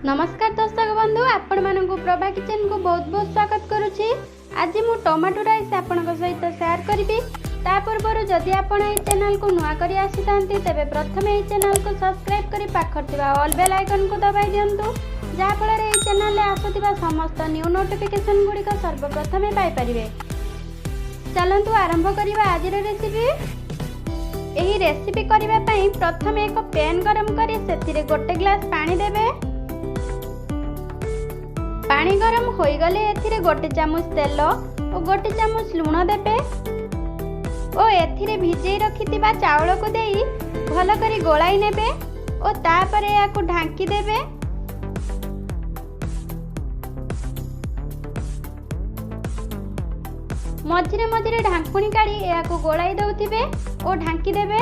ନମସ୍କାର ଦର୍ଶକ ବନ୍ଧୁ, ଆପଣମାନଙ୍କୁ ପ୍ରଭା କିଚେନକୁ ବହୁତ ବହୁତ ସ୍ୱାଗତ କରୁଛି। ଆଜି ମୁଁ ଟମାଟୋ ରାଇସ୍ ଆପଣଙ୍କ ସହିତ ସେୟାର କରିବି। ତା ପୂର୍ବରୁ ଯଦି ଆପଣ ଏହି ଚ୍ୟାନେଲକୁ ନୂଆ କରି ଆସିଥାନ୍ତି, ତେବେ ପ୍ରଥମେ ଏହି ଚ୍ୟାନେଲକୁ ସବସ୍କ୍ରାଇବ୍ କରି ପାଖରେ ଥିବା ଅଲ୍ ବେଲ୍ ଆଇକନ୍କୁ ଦବାଇ ଦିଅନ୍ତୁ, ଯାହାଫଳରେ ଏହି ଚ୍ୟାନେଲରେ ଆସୁଥିବା ସମସ୍ତ ନ୍ୟୁ ନୋଟିଫିକେସନ୍ ଗୁଡ଼ିକ ସର୍ବପ୍ରଥମେ ପାଇପାରିବେ। ଚାଲନ୍ତୁ ଆରମ୍ଭ କରିବା ଆଜିର ରେସିପି। ଏହି ରେସିପି କରିବା ପାଇଁ ପ୍ରଥମେ ଏକ ପ୍ୟାନ୍ ଗରମ କରି ସେଥିରେ ଗୋଟେ ଗ୍ଲାସ୍ ପାଣି ଦେବେ। ପାଣି ଗରମ ହୋଇଗଲେ ଏଥିରେ ଗୋଟେ ଚାମଚ ତେଲ ଓ ଗୋଟେ ଚାମଚ ଲୁଣ ଦେବେ ଓ ଏଥିରେ ଭିଜେଇ ରଖିଥିବା ଚାଉଳକୁ ଦେଇ ଭଲ କରି ଗୋଳାଇ ନେବେ ଓ ତାପରେ ଏହାକୁ ଢାଙ୍କି ଦେବେ। ମଝିରେ ମଝିରେ ଢାଙ୍କୁଣୀ କାଢ଼ି ଏହାକୁ ଗୋଳାଇ ଦେଉଥିବେ ଓ ଢାଙ୍କି ଦେବେ।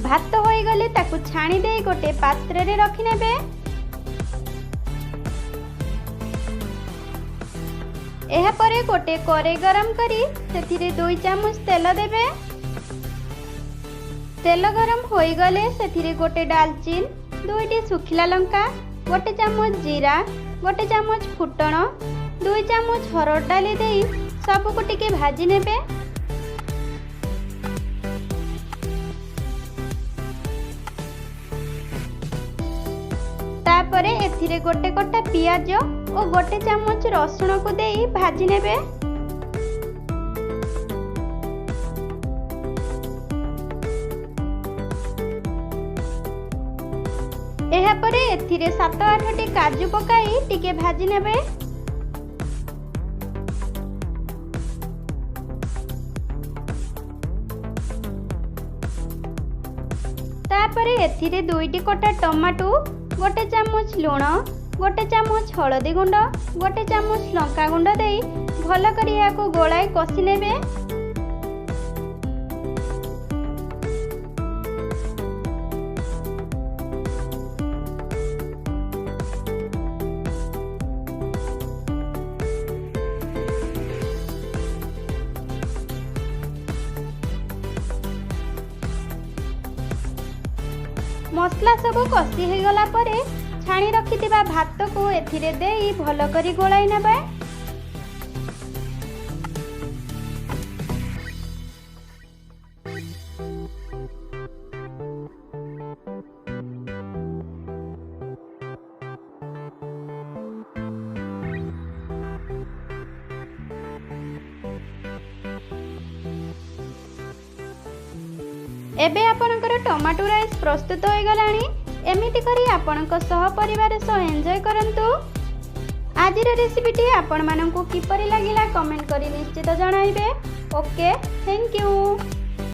ଭାତ ହୋଇଗଲେ ତାକୁ ଛାଣି ଦେଇ ଗୋଟେ ପାତ୍ରରେ ରଖିନେବେ। ଏହାପରେ ଗୋଟେ କରେଇ ଗରମ କରି ସେଥିରେ 2 ଚାମଚ ତେଲ ଦେବେ। ତେଲ ଗରମ ହୋଇଗଲେ ସେଥିରେ ଗୋଟେ ଡାଲଚିନି, 2ଟି ଶୁଖିଲା ଲଙ୍କା, ଗୋଟେ ଚାମଚ ଜିରା, ଗୋଟେ ଚାମଚ ଫୁଟଣ, 2 ଚାମଚ ହରଡ଼ ଡାଲି ଦେଇ ସବୁକୁ ଟିକେ ଭାଜି ନେବେ। ତାପରେ ଏଥିରେ ଗୋଟେ କଟା ପିଆଜ ଓ ଗୋଟେ ଚାମଚ ରସୁଣକୁ ଦେଇ ଭାଜି ନେବେ। ଏହାପରେ ଏଥିରେ 7-8ଟି କାଜୁ ପକାଇ ଟିକେ ଭାଜି ନେବେ। ତାପରେ ଏଥିରେ 2ଟି କଟା ଟମାଟୋ, ଗୋଟେ ଚାମଚ ଲୁଣ, ଗୋଟେ ଚାମଚ ହଳଦୀ ଗୁଣ୍ଡ, ଗୋଟେ ଚାମଚ ଲଙ୍କା ଗୁଣ୍ଡ ଦେଇ ଭଲ କରି ଏହାକୁ ଗୋଳାଇ କଷି ନେବେ। ମସଲା ସବୁ କଷି ହେଇଗଲା ପରେ ଛାଣି ରଖିଥିବା ଭାତକୁ ଏଥିରେ ଦେଇ ଭଲ କରି ଗୋଳାଇ ନେବେ। ଏବେ ଆପଣଙ୍କର ଟମାଟୋ ରାଇସ୍ ପ୍ରସ୍ତୁତ ହୋଇଗଲାଣି। ଏମିତି କରି ଆପଣଙ୍କ ସହ ପରିବାର ସହ ଏନ୍ଜୟ କରନ୍ତୁ। ଆଜିର ରେସିପିଟି ଆପଣମାନଙ୍କୁ କିପରି ଲାଗିଲା କମେଣ୍ଟ କରି ନିଶ୍ଚିତ ଜଣାଇବେ। Okay, thank you.